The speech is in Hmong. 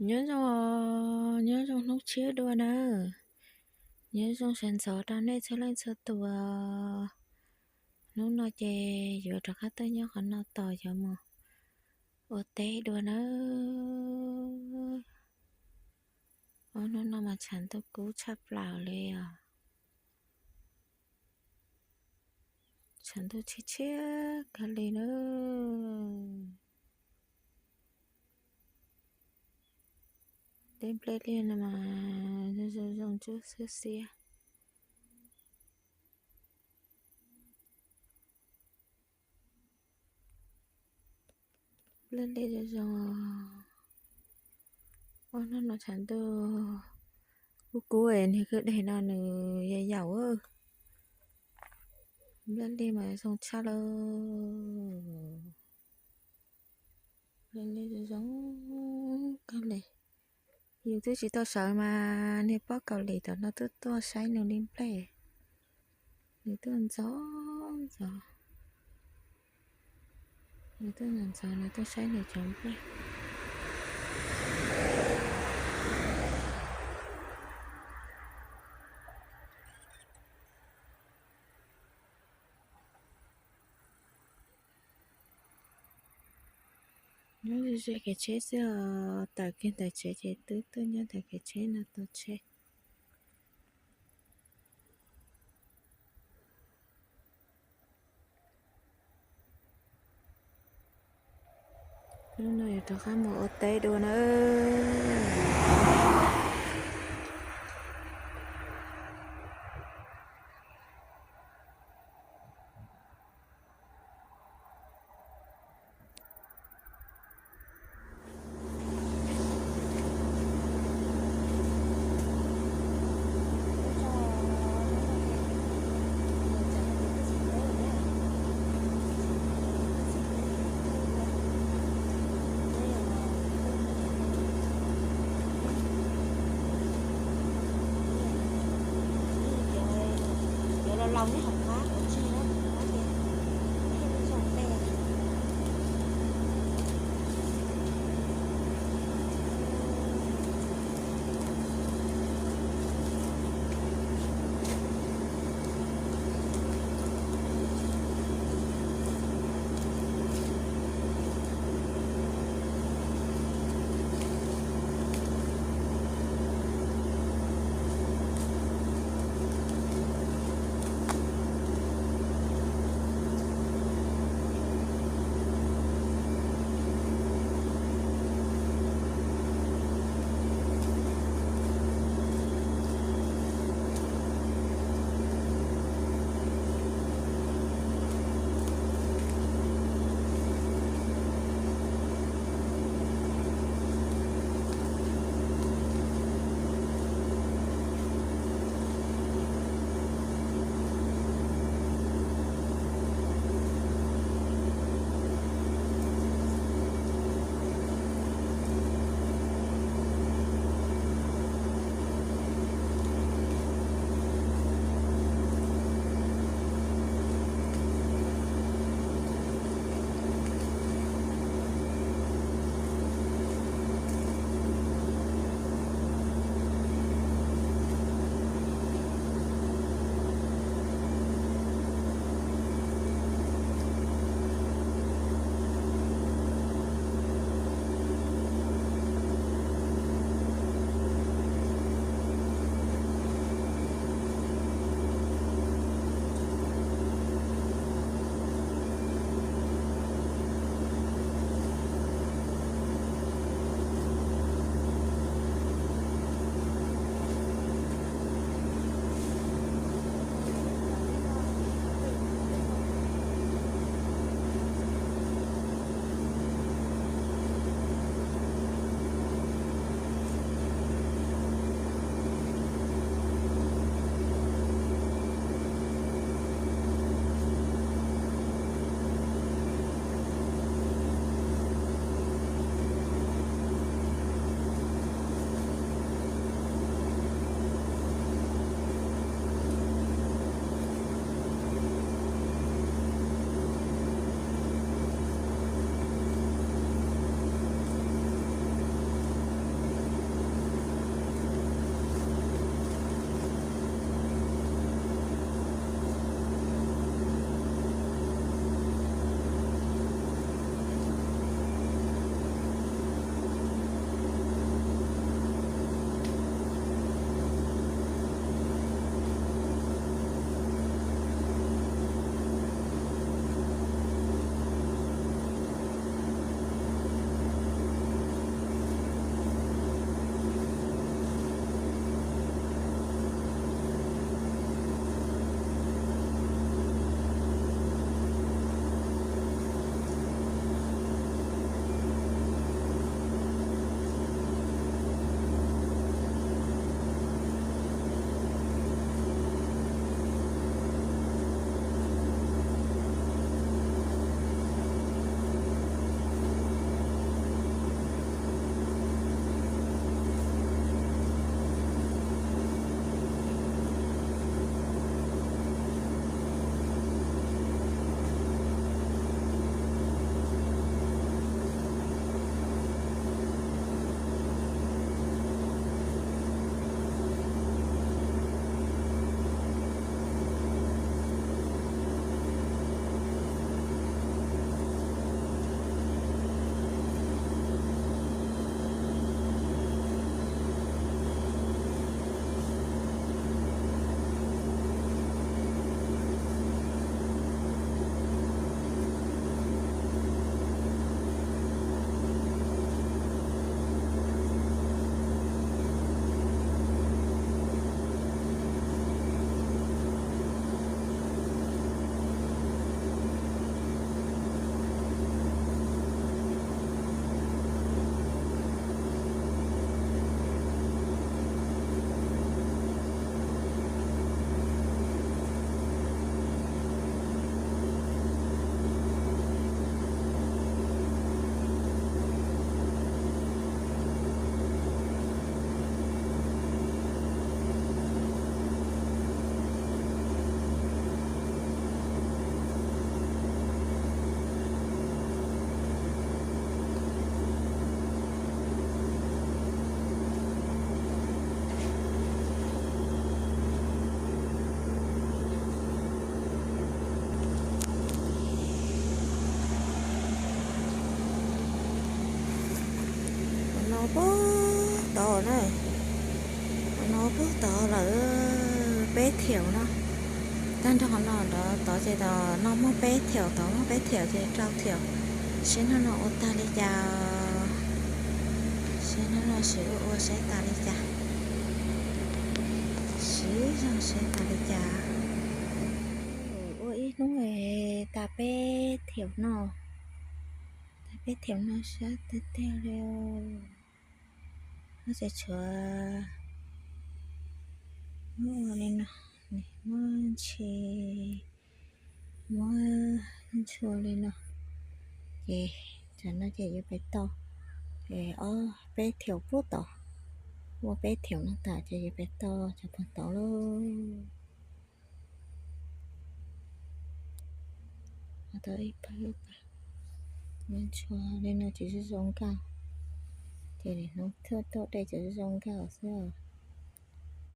Nyob zoo, nyob zoo hnub tshiab dua nawb. Nyob zoo sawv ntxov rau nej txhua leej txhua tus. Hnub no ces yuav rov qab tuaj nyob qhov no tos yuav mus ua teb dua nawb. Ob hnub no mas tshav ntuj kub tshaj plaws li os. Tshav ntuj tshiab tshiab kawg li nawb. Teb nplej liaj no mas zoo zoo ntsuab xiab xiab. Nplej liaj zoo zoo. Ob hnub no tshav ntuj kub kub es niag kwj deg no nws yaum yaum. Nplej liaj mas zoo tshaj lauj. Nplej liaj zoo zoo kawg li. Yus twb tsis tau sawv mas niag pog Kaus Lim tom no twb tuaj saib nws li nplej. Nws tuaj ntxov ntxov, nws tuaj ntxov ntxov, nws tuaj saib nws cov nplej. Nyob ze ze kev tsheb xwb os, tawm kiag ntawm tsev ces twb tuaj nyob ntawm kev tsheb no tos tsheb. Hnub no yuav rov qab mus ua teb dua nawb. Cov laus laus nyob hauv qab ua tsi na, thiaj li zoo tej. Puag tod na, no puag tod lawm, peb thiaum no. Tag nrho no tod ces tod no muaj peb thiaum, tod muaj peb thiaum ces rau thiaum. Seb hnub no ua tag li cas, seb hnub no siv ua ua saib tas li cas, siv zog saib tas li cas. Ua ib hnub tas peb thiaum no, tas peb thiaum no sab tiag tiag li. Muab tsev tshuav, muab ua li no, muab ntshi, muab ntshua li no, ces tam no ces yuav pem tau, ces ob peb thiaum puag tod, ua peb thiaum no tas ces yuav pem tau cov puag tod lauj. Tau ib pawg, ntshua li no ces zoo zoo nkauj, ces hnub thawj tau dej ces zoo zoo nkauj xwb.